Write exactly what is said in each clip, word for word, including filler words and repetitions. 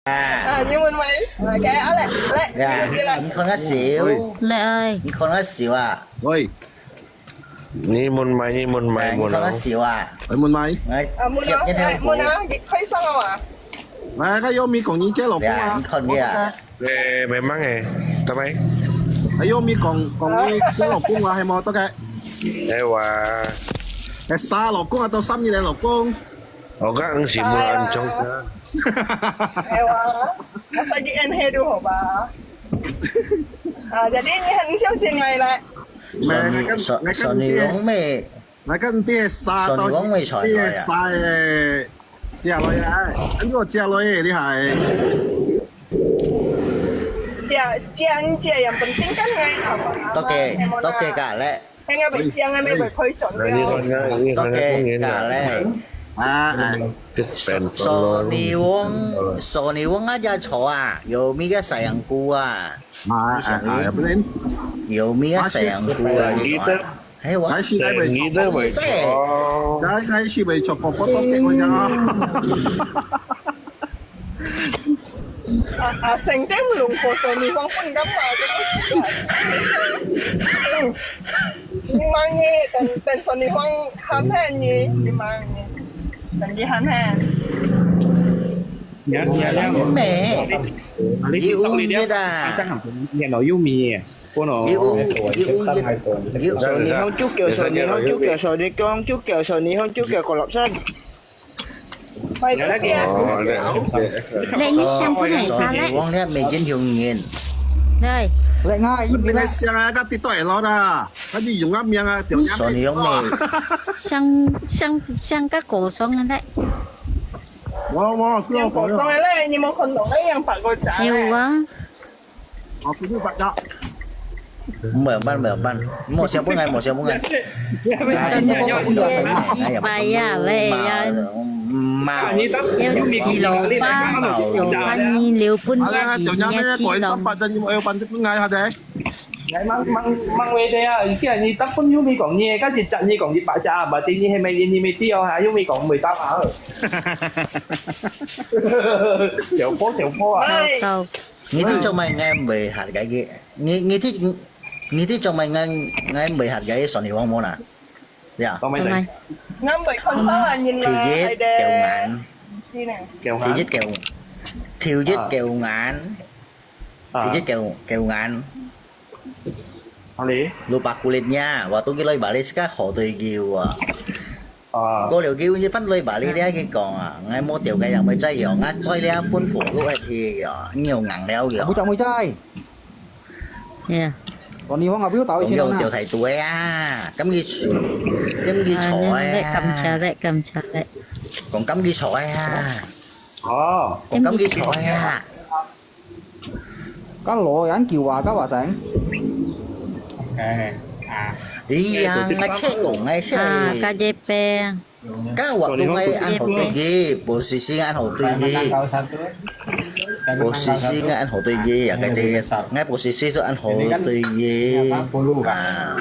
啊，你問咪？OK，好嘞，來，你問佢啦。你看較少，喂，來，你看較少啊。喂，你問咪，你問咪，哎，你看較少啊。哎，問咪。哎，啊，問啊，一條哎，問啊，你開心啊嘛？哎，該有咪講你个老公啊？你看佢啊。哎，memang eh，做咩？哎，有咪講講你个老公啊，係無？得个。哎哇。哎，啥老公啊？到三年个老公。 我个毋是無安裝个。哎哇，我先去按黑就好吧。啊，jadi你很相信我嘞。Sony，Sony Wong咩？那个你个沙到，Sony Wong咩傳來啊？你个沙个，接落来，哎，你个接落来厉害。接，接，接yang penting kan ngai apa? 多謝，多謝㗎咧。 Hanya bersiang kan memang koi chọn 你看，你看，你看，公園啊。啊，哎。Sony Wong，Sony Wong aja cho啊，有mi个sayangku啊。啊，啊，啊，apa ni？有mi个sayangku啊，你看。哎，我。Kasi kay may cho. Kita may cho. Kasi may cho ko po to ko niya. 啊，啊，成日攏過Sony Wong分感覺。你問你，等，等Sony Wong喊喊你，你問你，等佢喊喊。你，你，你，美，你有你的。你有，你有，你有。Sony Wong就叫Sony Wong就叫Sony Wong就叫Sony Wong就叫個lapsang。 哦，你，你想分你啥嘞？Sony Wong咧，美金有人。來。來，我一邊來。想啊，該跌到下落啦，該你用啊命啊，掉下。Sony Wong咩？想，想，想个高尚个嘞。我，我，用高尚个嘞，你無看到个樣白个仔嘞。有啊。 哦，不是白的。沒有辦，沒有辦，莫想不來，莫想不來。真的是白呀，喂呀。媽，媽，要洗了吧，洗了吧，你留不下，你要洗了。Mang, mang, mang wei dia, isi ni tak pun yumi kong ni, kan si chat ni kong di pa cha, berarti ni hemai ni ni mesti oh, yumi kong mesti tahu ah. Siapa, siapa ah. Tahu. Ngithi做麼个𠊎毋會客家个？你，你知，你知做麼个𠊎，𠊎毋會客家个Sony Wong無啦？呀。做麼个？𠊎毋會看上啊，人啦，第一，狗眼。知呢。狗眼。第一，狗，第一，狗眼。啊。第一，狗，狗眼。哪裡？Lupa kulitnya, waktu kita balik sekarang hotel jiwa. 啊。過了佢，佢翻來Bali咧，佢講啊，𠊎無條件也會再用，啊，再咧分火爐一去啊，你有硬了个。Bujang mui cai. Ya. Sony Wong abis tahu isin mana. Kong掉太多啊，咁佢，咁佢坐啊。感謝咧，感謝咧。講咁佢坐啊。哦。講咁佢坐啊。 Ka lo yan kiu wa ka wa sang. Eh, ah. Iya, ngai che ko ngai che. Ah, ka je pe. Ka wa tu ngai an ho tui gi, posisi an ho tui gi. Posisi ngai an ho tui gi, ya ka je. Ngai posisi tu an ho tui gi. Ah.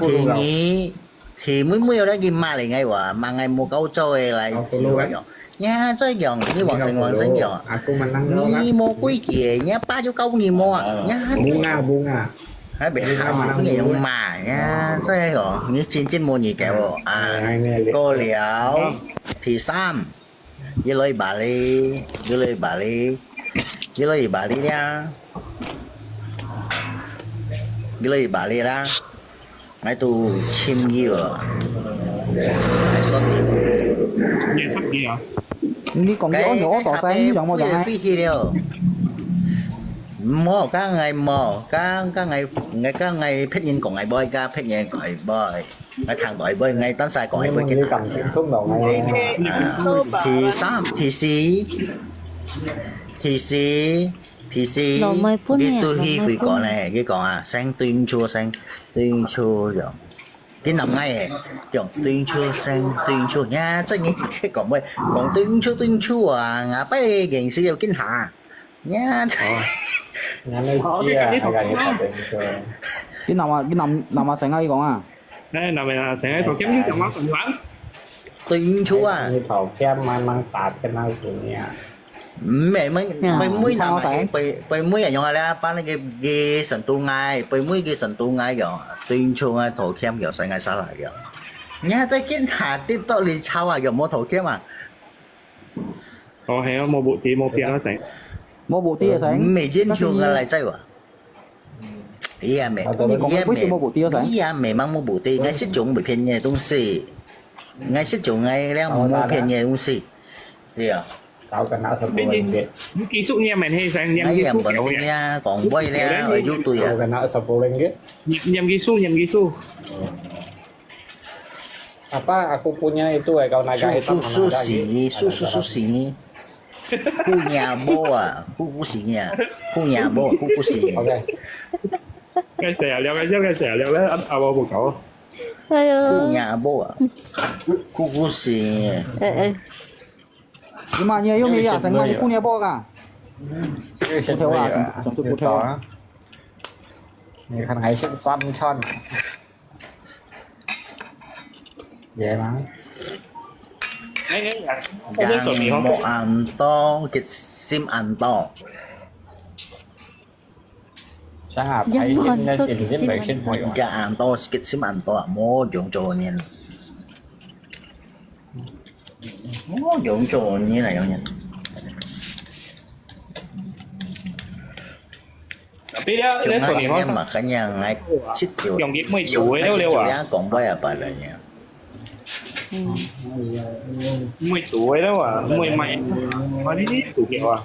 Thì ni Thì每每有那个馬來个話，馬來無夠做个來煮个喲。呀，再講，你往生往生喲。你無規矩个，你爸就教你無啊？呀，bunga bunga。還別下死你用罵呀，再講，你真正無你給我啊。過了，第三。 佢來Bali，佢來Bali，佢來Bali啦，佢來Bali啦，𠊎都尋佢哦，𠊎算你。你也算佢啊？你講佢安到我大聲，你有無講啊？飛去了。無，剛才無，剛，剛才，𠊎剛才別人講𠊎會，該別人講𠊎會。 𠊎聽到會，𠊎單儕講會，會記得。啊，第三，第四，第四，第四，佢對佢會講呢，佢講啊，聲對毋住，聲對毋住樣。佢南𠊎个，講對毋住，聲對毋住，呀，這你直接講會，講對毋住，對毋住啊，𠊎拜認識要緊下。 Nya. Oh. Nya na siya, agak ni sa tension. Cái nào mà cái nằm nằm mà sáng ai con à? Ê, nằm mà sáng ai con kem như chẳng mắc còn vắng. Tuyên chúa. Như thầu kem mà mang tạt cái nào cũng nha. 毋係，毋係，啊，毋係，毋係，你看我使。毋係，毋係，毋係，用啊，你啊，把那個，個深度愛，毋係，毋係，個深度愛用，對象啊，頭欠用，使愛啥來用。你還在跟下跌到你抄啊，有無頭欠啊？哦，係啊，無目的，無變啊，使。無目的啊，使。毋係，因為个來在哇。 Iya, me-, 啊，對，對，iya, 講，為什麼無地方？Iya, memang無地。𠊎食種毋係便宜个東西，𠊎食種𠊎了無便宜个東西，對啊。Tahu kena sepuluh ringgit. Ni kisuk ni aman he sang yang 哎呀，kisuk無得呀，講話了，又對啊。Tahu kena sepuluh ringgit. Nyam kisuk, nyam kisuk. Apa aku punya itu eh, kalau naga hitam sama ada lagi. Susu, susu, susu. Kunyabo ah, kuku singa. Kunyabo, kuku singa. OK. Kasih ya, lihat kasih, kasih ya, lihat lah, apa apa kau. Ayo. Kunyabo ah, kuku singa. Eh, eh. Cuma ni yung iya, sang mani kunyabo ka? Puthew ah, sang, sang puthew ah. 你看還是三餐。 Dễ mà. Jang mo anto, kit sim anto. Sang ah, Jang mo anto, kit sim anto. Jang anto, kit sim anto, mo jong cho nyen. Mo jong cho nyen là jong nyen. Tapi dia, dia Sony Hon makanya ngai sit yo. Yang git mui tu eh, leo leo ah. Yang git mui tu eh, apa adanya. Mui tu eh, leo ah, mui mai. Mana ni tu ke ah.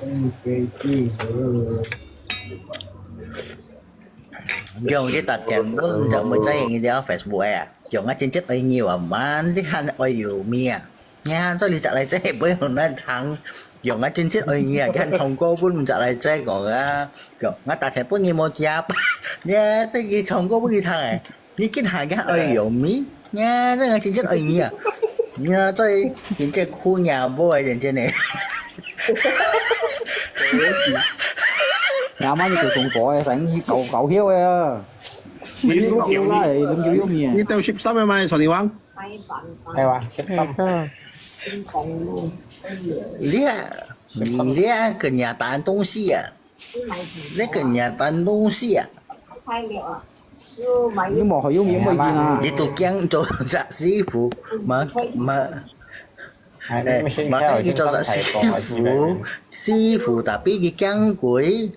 Yang kita kan pun tak percaya ni dia Facebook eh. Yang ngah cincit oi ngiu ah, man di han oi yu mi ah. Nha, cho lý chắc lại chứ, bữa hôm nay thắng. Dòng ngã chính chết ơi nha, cái anh thông cô bún chắc lại chứ, còn á, dòng ngã ta thèm bún gì mà chả. Nha, chứ gì thông cô bún đi thắng à. Đi kinh hại cái ơi dòng mi. Nha, chứ ngã chính chết ơi nha. Nha, chứ chính chết khu nhà bố ơi, chính chết này. Nhà má như tụi sùng phó ấy, sẵn như cậu, cậu hiếu ấy. Mình hiếu cậu hiếu lá ấy, lắm hiếu hiếu mì à. Đi tàu ship sắp em ai, sao đi vắng? Hay quá, xếp tâm. Lia, lia kenyataan 東西啊. Lia kenyataan 東西啊. Ini mau hayung yung mau izin ah. Itu kiang cho sa sifu. Ma, ma, eh, makanya kita sa sifu. Sifu, tapi di kiang kui.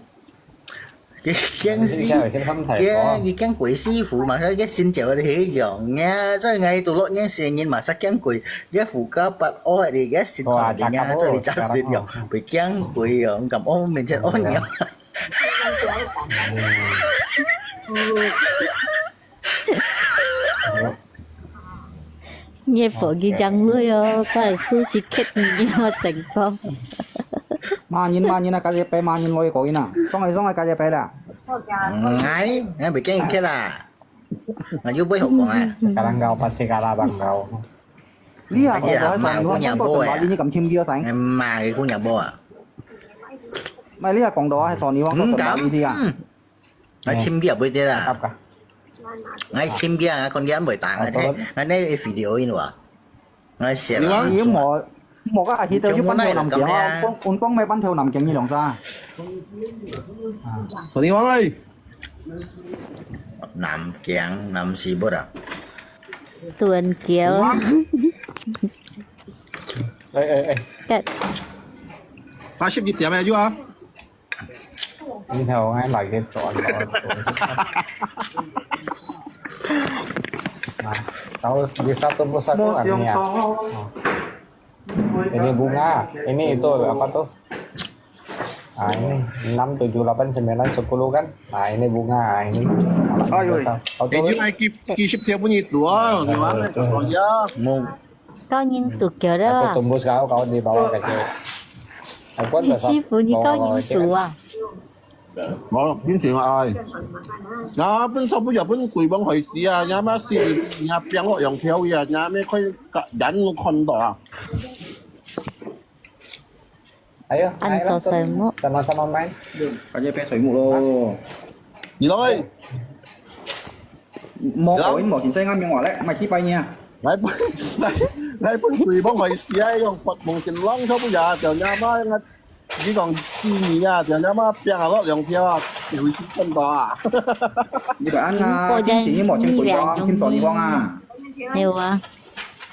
Cái kiang sư, cái, cái kiang quỷ sư phụ mà sao cái xin chào thì thấy giọng nha, cho ngày tụ lộn nha, xin nhìn mà sao kiang quỷ, cái phụ cấp bật ôi thì cái xin còn thì nha, cho thì chắc xin giọng, bị kiang quỷ giọng, cầm ôm mình trên ôm nhau. Nghe phở ghi chăng lui ơ, có ai su si khét ni mà thành công. Mà nhìn, mà nhìn là cái gì bé, mà nhìn lôi có ý nè. Xong rồi, xong rồi cái gì bé là. Ngai, ngai bị kén khét à. Ngai yú bơi hậu quảng à. Sekarang kau pasti kalah bang kau. Lia, cái gì à, mà cũng nhà bố à. Mà cái cũng nhà bố à. Mà Lia còn đó hay sao, 你忘了什麼意思啊？ Ngai chim bia bơi tê la. Ngai chim bia, ngai kon dian bơi tang, ngai nai video in wa. Ngai sian la. Ni mò, mò ka hit tao yu pan theo Nam Kiang ah, un kong mai pan theo Nam Kiang ni lòng sa. Tao ni wang ai. Nam Kiang, Nam si bơ da. Tuần Kiều. Ê, ê, ê. Cái Ba ship di tiam ai yu ah. Ini heo ngai lai ke tuan. Nah, tahu di satu pusat tuh artinya. Ini bunga, ini itu apa tuh? Nah, ini enam, tujuh, delapan, sembilan, sepuluh kan? Nah, ini bunga, nah, ini. Ayo, eh. Kau tuh. Ini ai ki, ki ship tiap bunyi tuh, gimana? Contohnya. Kau nying tu kira. Aku tembus kau, kau di bawah kecil. Aku kan 你師傅，你高音組啊？我邊時我愛，也本差不多也本鬼幫佢試啊，也乜試也病我用條啊，也咩佢人我看到啊。Ayo, 安做水木。Sama-sama main. Kanya pe水木咯。你來。莫講莫先生啱樣話咧，咪去拜年啊。來本，來，來本鬼幫佢試啊，用發夢見狼差不多也就也乜。你講四米啊，點點啊，變啊，落兩條啊，就會去看到啊。你个安啊，嗯，金錢你無錢分我，金錢你放啊。係啊。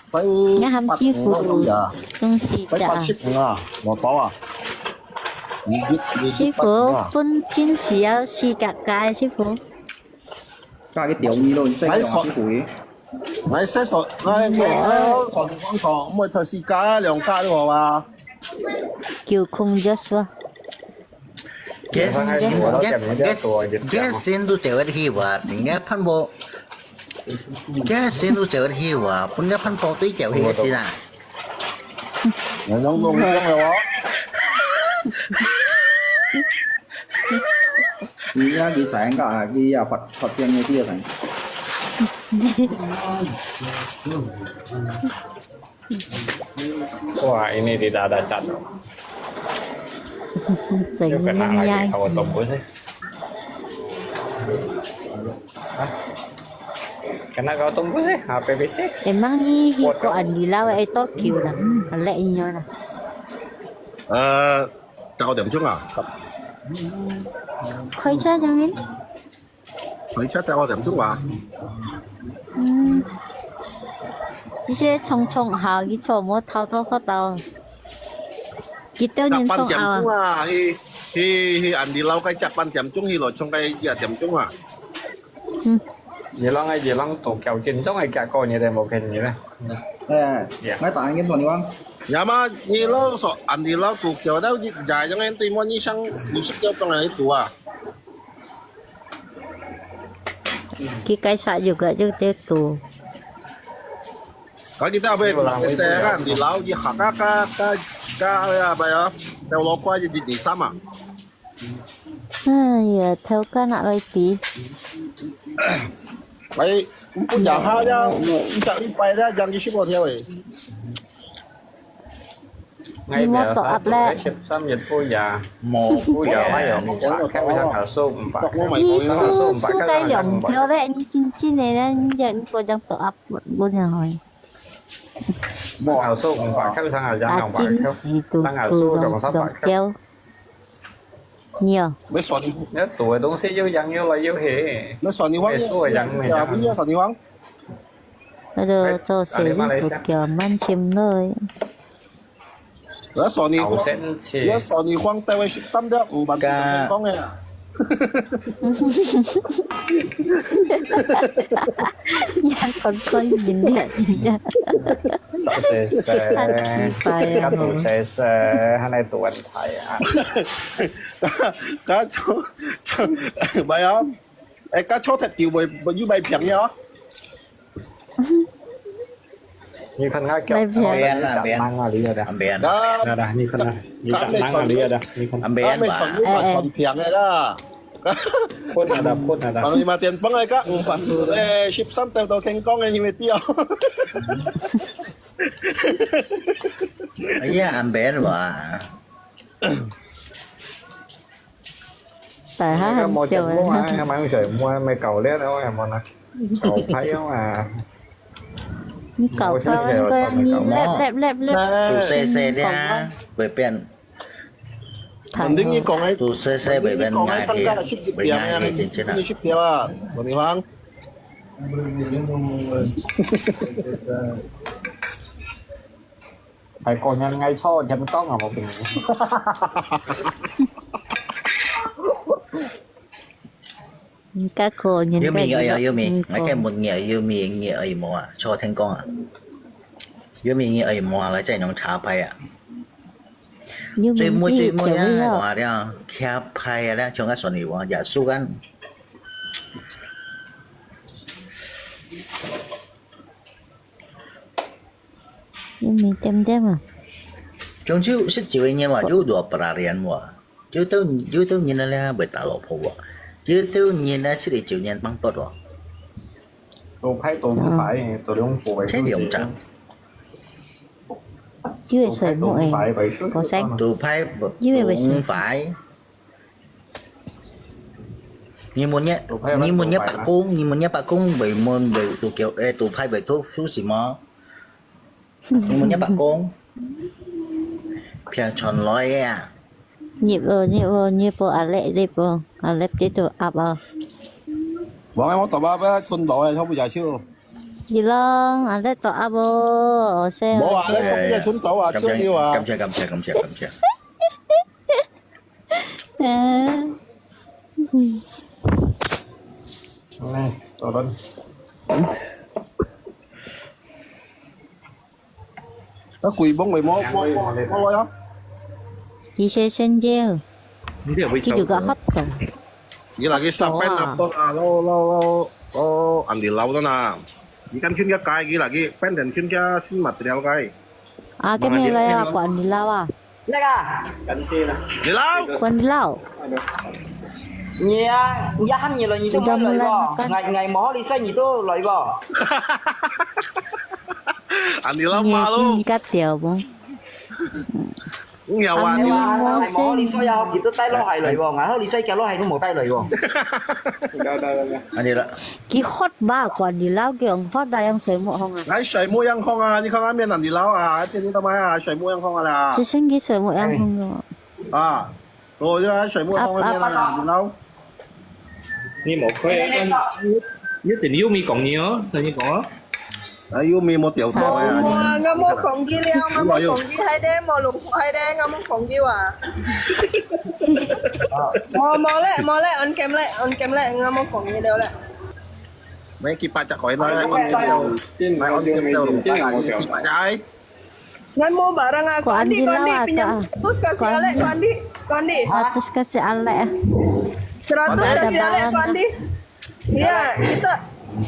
所以你喊師傅，東西的啊。所以八十啊，我包啊。你就，你就師傅，八十啊。分金錢要四格格，師傅。加个條魚咯，你先講師傅。 來，洗手，來，洗手，手機放手，莫偷洗，加兩加就好啊。九空就说。Gas，gas，gas，gas，gas，gas，先都走得去哇，人家潘博，gas，先都走得去哇，分人家潘博對走去个先啊。 你用弄用个哦。你呀，你sayang ka, ni ya pat, pat siang ni dia sayang. Wah, ini tidak ada cat. Yuk kena lagi kawa tembus eh. Hah? Kena kawa tembus eh, H P B C. Emang ni hiko Andy Lau ai Tokyo lah. Lek ni lah. 呃，九點鐘啊？開車正經？開車九點鐘啊？嗯，這些匆匆下，佢坐摩托到學校，幾多年從後啊？八點鐘啊，去去去安迪老街隻八點鐘，去羅昌街一點鐘啊。嗯。你啷个，你啷到九點鐘个結果，你都無見你咧？哎，呀。我打電話同你講。Ya嘛，你老說安迪老到九到一點鐘，對麼？你想你是叫當然去堵啊？ 佢該煞有个就得堵。Kalau kita apa, saya kan di laut, di haka ka ka ka apa ya, teu lokwa di di sama. 哎呀，頭家拿來比。哎，不講他呀，講一百的，講一十多條哎。 你莫多壓咧。十三日不也，無不也，還有五百，開會上還收五百，開會上還收五百，你輸該兩條咧，你真正个咧，你這你過張多壓不不了哎。還收五百，開會上還兩百，啊，真是都上還收兩三百，都兩條。你哦。你要賭个東西又贏又來又黑。你輸个贏又贏，你要輸个贏。那個做生意都叫蠻深了。 我算你慌，我算你慌，帶回十三條五萬，講个啊。你還講算命的，真的。謝謝，很奇怪啊。謝謝，還來多問題啊。該做做，唔係啊，誒，該做忒久，會會又買平了。 你看佢腳，邊啊，邊。Ambil. Nah, dah, 你看啊，你腳硬啊，你啊dah，你看。Ambil, 啊，無全部嘛全平个啦。Pun ada, pun ada. Panglima Tian Peng ai ka, empat, eh, 十三條到天光个，因為掉。哎呀，ambil哇。 大家很笑誒。Mai soi mua, mai soi mua, mai搞了，我也無拿，搞牌啊嘛。你搞牌應該你lap lap lap lap，賭細細的啊，會變。肯定你講个，賭細細會變硬氣，會硬氣，真正啊。你十條啊，黃麗芳。 係個人愛錯，點講啊，無變。你个個人个，Yumi，哎呀，Yumi，嗯，𠊎个問你啊，Yumi，你愛無啊？坐天光啊？Yumi，你愛無啊？來這種茶牌啊？最尾最尾啊，話了，徛牌啊，了，像个算你話，也輸緊。 Ini tem-tem啊。Chung chiu十九年嘛，有多不拉连哇，有多有多年了咧，会打老婆哇，有多年了，十九年帮到哇。都拍都唔快，都两步。这两张。因为水木诶，我想。都拍不因为为什么？唔快。 你問一，你問一伯公，你問一伯公，會問會都叫，誒，都派會都，都什麼？你問一伯公，平常來个啊。入哦，入哦，入哦，阿力入哦，阿力這度鴨哦。無，我大把要伸到誒，差不多就。你講，阿力大鴨哦，好勢哦。無啊，阿力差不多伸到啊，感謝，伸到啊。感謝，感謝，感謝，感謝。嗯。哎，好了。 啊，佢幫佢摸，摸，摸，摸落啊。佢先先招，佢就个hot到。佢lagi sa pen apa啊，lo, lo, lo, lo, Andy Lau tu na. Ikan kin ka kai,佢lagi pen dan kin ka sin material kai. Ah, cái này là của Andy Lau à? Lek ah. Andy Lau. Của Andy Lau. Nia, nia han ni lo ni tu mo lo bo. Ngai, ngai mo li sai ni tu lo bo. Andy Lau malu. Ni ka tiao bo. Ngiau ah, Andy Lau. Ngai mo li sai ya, kita tai lo hai lo bo. Ngai ho li sai kia lo hai tu mo tai lo bo. Andy Lau.佢hot ba, của Andy Lau佢ang hot da yang水木紅啊。哎，水木樣紅啊，你看那面Andy Lau啊，天天都賣啊，水木樣紅啊啦。只剩佢水木樣紅咯。啊。 哦，這個水木通那邊啊，你知道？你無開，你，你等又沒講你哦，等你講哦。啊，又沒無調到啊。哇，我無講佢了，我無講佢，還得無弄，還得我無講佢啊。無，無咧，無咧，on cam咧，on cam咧，我無講佢了咧。May kipat cak ko ina, on cam daw. May on cam daw. Kipat cak ai. Ngan mo barang ah, Ko Andi, Ko Andi, pinjam seratus kasih Alek, Ko Andi, Ko Andi. Seratus kasih Alek. Seratus kasih Alek, Ko Andi. Ya, kita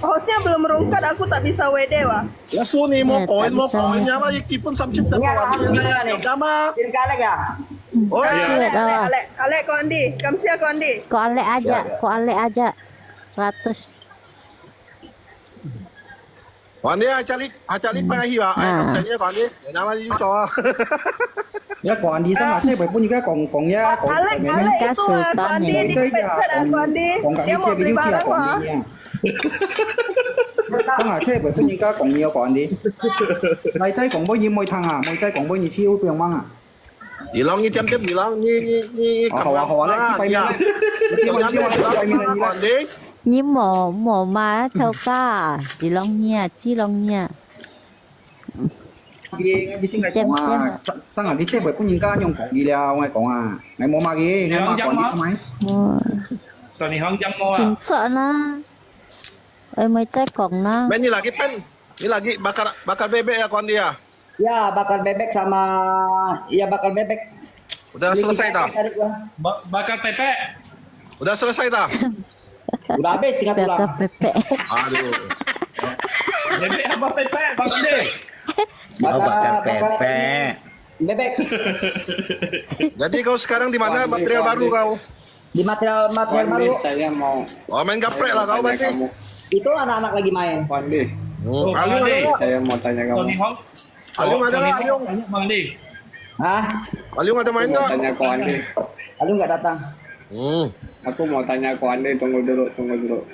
hostnya belum rungkat, aku tak bisa W D wah. Ya, suni mo koin, mo koin, ya, ma, iki pun samsip tak kawan. Ya, ya, ya. Kama. Alek ya. Oh, Alek, Alek, Alek, Alek, Ko Andi. Kamsia Ko Andi. Ko Alek aja, Ko Alek aja. Seratus. Ko Andi, ah, cari, ah, cari penghiu ah. Ai, absen ya, Ko Andi. Jangan lagi cucok ah. Ya, Ko Andi sama saya boleh pun juga kong, kong ya, kong, Alek, kong ya. Alek itu ah, Ko Andi, ini pencet ah, Ko Andi. Kong kat dia mau beli barang ah. Kong ah, saya boleh pun juga kong ya, Ko Andi. Lai cai kong boleh ni, boleh thang ah, boleh cai kong boleh ni, siu tu yang mana? 你講，你點點，你講，你，你，你，哦，好啊，好啊，來，啊，一百名，你啊，一百名，一百名，你來。你無，無嘛，頭家，你講你啊，只講你啊。你，你先來講啊，點點啊。上，上啊，你這回分人家用講你了，我講啊，你無嘛你，你嘛講你做麼？哦。你講講啊。清楚啦。哎，莫再講啦。Meni lagi pen, ni lagi bakar, bakar bebek ya, Ko Andi ya. Ya, bakar bebek sama, ya, bakar bebek. Udah selesai tak? Ba-, bakar pepek. Udah selesai tak? Udah habis, tinggal pulang. Bakar pepek. Aduh. Bebek apa pepek, Bang Andi? Oh, bakar pepek. Bebek. Jadi kau sekarang di mana, material baru kau? Di material, material baru. Saya mau. Oh, main gaplek lah kau, Bang Andi. Itu anak-anak lagi main. Ko Andi. Hmm, Ko Andi. Saya mau tanya kamu. Ko Andi. Hah? Ko Andi. Mau tanya Ko Andi. Ko Andi nggak datang. Hmm. Aku mau tanya Ko Andi, tunggu dulu, tunggu dulu.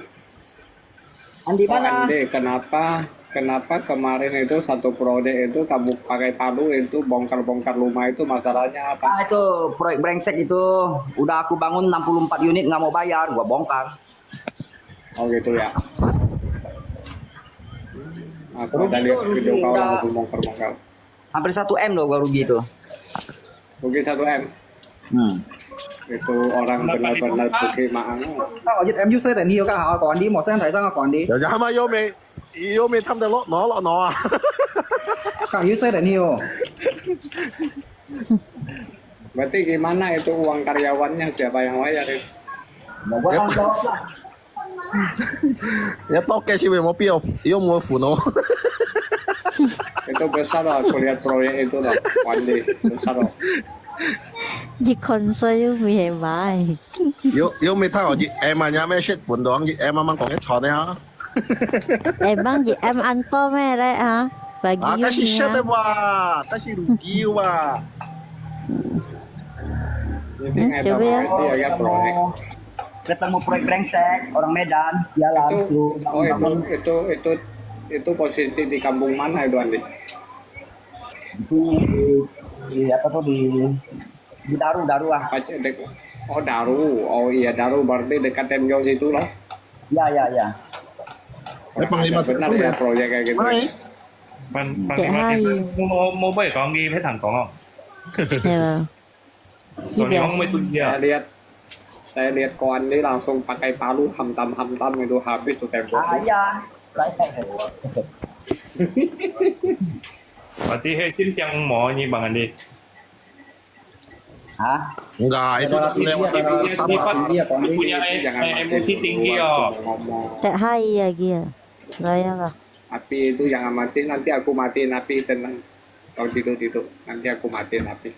Andi mana? Ko Andi, kenapa, kenapa kemarin itu satu proyek itu kamu pakai palu itu bongkar-bongkar rumah itu masalahnya apa? Ah, itu proyek brengsek itu. Udah aku bangun enam puluh empat unit, nggak mau bayar, gua bongkar. Oh gitu ya. Aku ada lihat video kau langsung bongkar-bongkar. Hampir satu M loh gua rugi itu. Rugi satu M. Hmm. Itu orang benar-benar rugi maang. Kau aja M U saya tadi yo kau, Ko Andi, mau saya tadi sama Ko Andi. Ya, jangan mah, yo me, yo me tham de lo, no lo, no ah. Kau U saya tadi yo. Berarti gimana itu uang karyawannya siapa yang bayar itu? Mau gua tanggung jawab lah. Ya toke sih, mau pio, yo mau funo. Itu besar lah, aku lihat proyek itu lah, Ko Andi, besar lah. Chỉ còn số U mì hay mai. Yo, yo me tham, chỉ em mà nhà me shit, buôn doang, chỉ em mà mang con cái chó này ha. Em mang chỉ em ăn po me đấy hả? Bagi ah, you kasi shit deh, wah, kasi rugi, wah. Ini coba ya. Dia ya proyek. Ketemu proyek brengsek, orang Medan, sialan, itu, oh, itu, itu, itu, itu posisi di kampung mana itu, Andi? Di sini, di, di apa tuh, di Di Daru, Daru ah. Pacet dek-, oh, Daru. Oh iya, Daru berarti dekat Tenjo situ lah. Ya, ya, ya. Eh, Panglima Benar Tengku ya ya. Proyek kayak gitu. Mai. Pan Tệ Panglima hai. Tengku, mau mau baik kau ngi phải thẳng kong. Iya. Soalnya orang mau itu Saya dia. Lihat, saya lihat kawan ini langsung pakai palu, hamtam-hamtam itu habis tuh tempo. Ah, iya. Saya Berarti hei sim siang mau ni Bang Andi. Hah? Enggak, itu Kalau lewat dia, lewat dia, sabar. dia, dia, Punya eh, eh, emosi tinggi oh. Tệ hai ya kia. Saya lah. Api itu jangan mati, nanti aku matiin api, tenang. Kau tidur-tidur, nanti aku matiin api.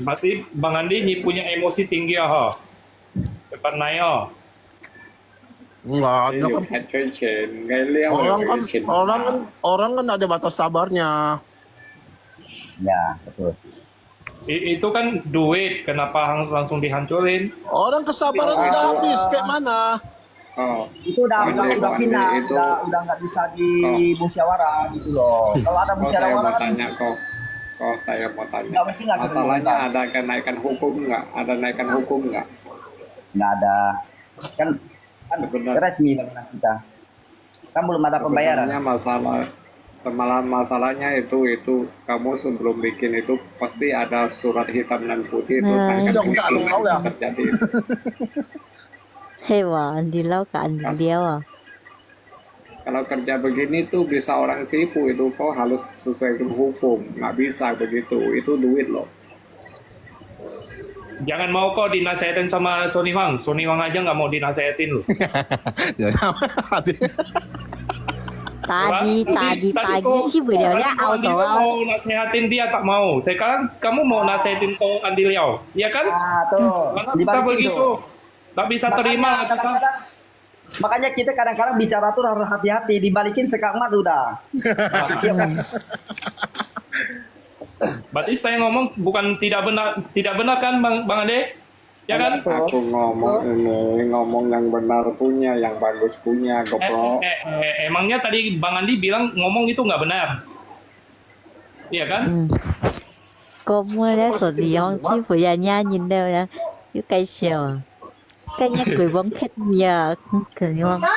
Berarti Bang Andi ni punya emosi tinggi oh. Cepat naik oh. Enggak, itu kan Kan cuy Chin, nggak lihat orang kan cuy Chin. Orang kan orang kan ada batas sabarnya. Ya, betul. I- itu kan duit, kenapa hang- langsung dihancurin? Orang kesabaran udah habis, kayak mana? Oh, Itu udah udah, udah final, Itu- udah udah nggak bisa dimusyawarah gitu loh. Kalau ada kau saya mau musyawarah kan tanya kau, kau saya mau tanya. Nggak mungkin lah Masalahnya ketemu. Ada kenaikan hukum nggak? Ada naikan hukum nggak? Nggak ada. Kan kan Benar. Resmi bangunan kita. Kan belum ada pembayaran. Sebenarnya masalah semalam masalahnya itu itu kamu sebelum bikin itu pasti ada surat hitam dan putih itu Nah. Tentang Udah, udah, itu udah, udah. Terjadi itu. Hei wah, Andi Lau ka Andi Liao ah. Kalau kerja begini tuh bisa orang tipu itu kau harus sesuai dengan hukum, nggak bisa begitu, itu duit loh. Jangan mau kau dinasihatin sama Sony Wang. Sony Wang aja nggak mau dinasihatin lu. Ya, hati. Tadi, tadi pagi si boleh dia Kalau auto dia ah. Mau nasihatin dia tak mau. Sekarang kamu mau nasihatin kau Andi Liao, ya kan? Ah, tuh. Mana kita Dibalikin begitu? Tuh. Tak bisa terima Makanya lah kita. kadang-kadang makanya kita kadang-kadang bicara tuh harus hati-hati, dibalikin sekakmat udah. Berarti saya ngomong bukan tidak benar, tidak benar kan Bang Bang Ade? Ya kan? Betul. Aku ngomong ini, ngomong yang benar punya, yang bagus punya, Eh, goblok. eh, eh, emangnya tadi Bang Andi bilang ngomong itu nggak benar? Iya kan? 嗯，講麼个說你用欺負人家人了呀，又該笑啊，該人鬼王騙你啊，可能王講。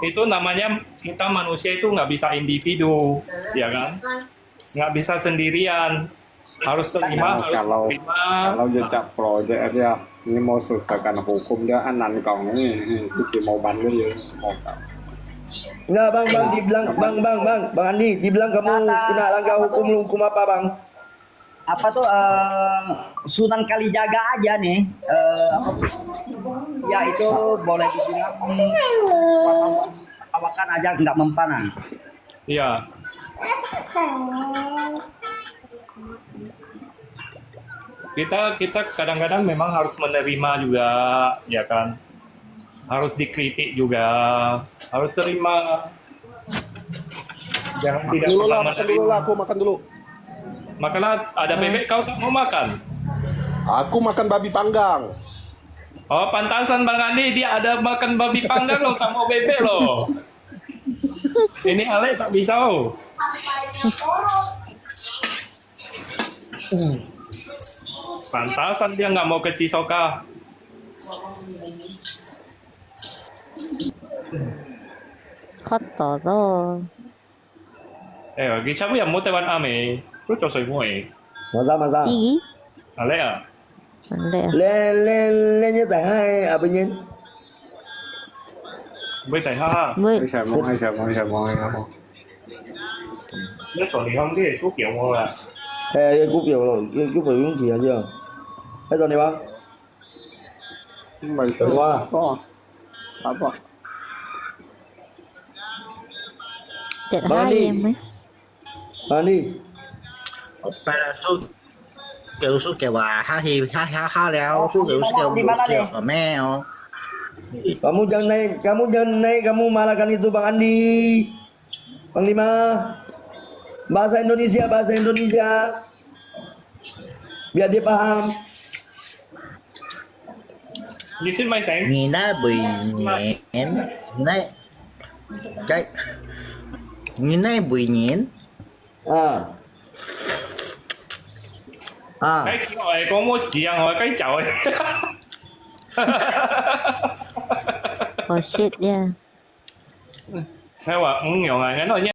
Itu namanya kita manusia itu nggak bisa individu, ya kan? Nggak bisa sendirian. Harus terima, Nah, harus kalau terima. kalau jejak project aja, ini mau susahkan hukum dia anan kau ini, ini mau bantu ya semoga. Enggak bang, bang, dibilang bang, bang, bang, bang Andi, dibilang kamu kena langgar hukum, hukum apa bang? Apa tuh eh, Sunan Kalijaga aja nih, eh, apa, ya itu boleh dibilang kawakan aja nggak mempan ah. Iya. Kita kita kadang-kadang memang harus menerima juga, ya kan? Harus dikritik juga, harus terima. Jangan tidak Dulu pernah lah, makan dulu menerima. Lah, aku makan dulu. Makanlah, ada bebek kau tak mau makan? Aku makan babi panggang. Oh, pantasan Bang Andi dia ada makan babi panggang loh, tak mau bebek loh. Ini Alek tak bisa oh. Pantasan dia nggak mau ke Cisoka. 發達咯。 Eh, lagi siapa yang mau Taiwan Ame? Tu cocok semua eh. Masa, masa. Tinggi, Alek ah. Pandai ah. Len, len, len, nya tak hai, apa nyen? Boleh tak ha? Wait, Bisa mau, bisa mau, bisa mau, bisa mau. Ini soal ni kan dia tu kira mau lah. Eh, ya, aku pio lo, ya, aku pio yung kia aja. Hai, Sony bang. Bisa Wah. Apa? Apa? 跌下嘢咩？ Bang Andi. Pero su kêu su kêu à ha hi ha ha ha leo su kêu su kêu một triệu ở me oh. Kamu jangan naik, kamu jangan naik, kamu malahkan itu Bang Andi. Panglima. Bahasa Indonesia, bahasa Indonesia. Biar dia paham. Ni xin mai seng. Người này bị nghiện, người này cái người này bị nghiện. Ah. 啊，該叫誒，講無一樣哦，該叫誒。我 shit 呀，該話毋用啊，然後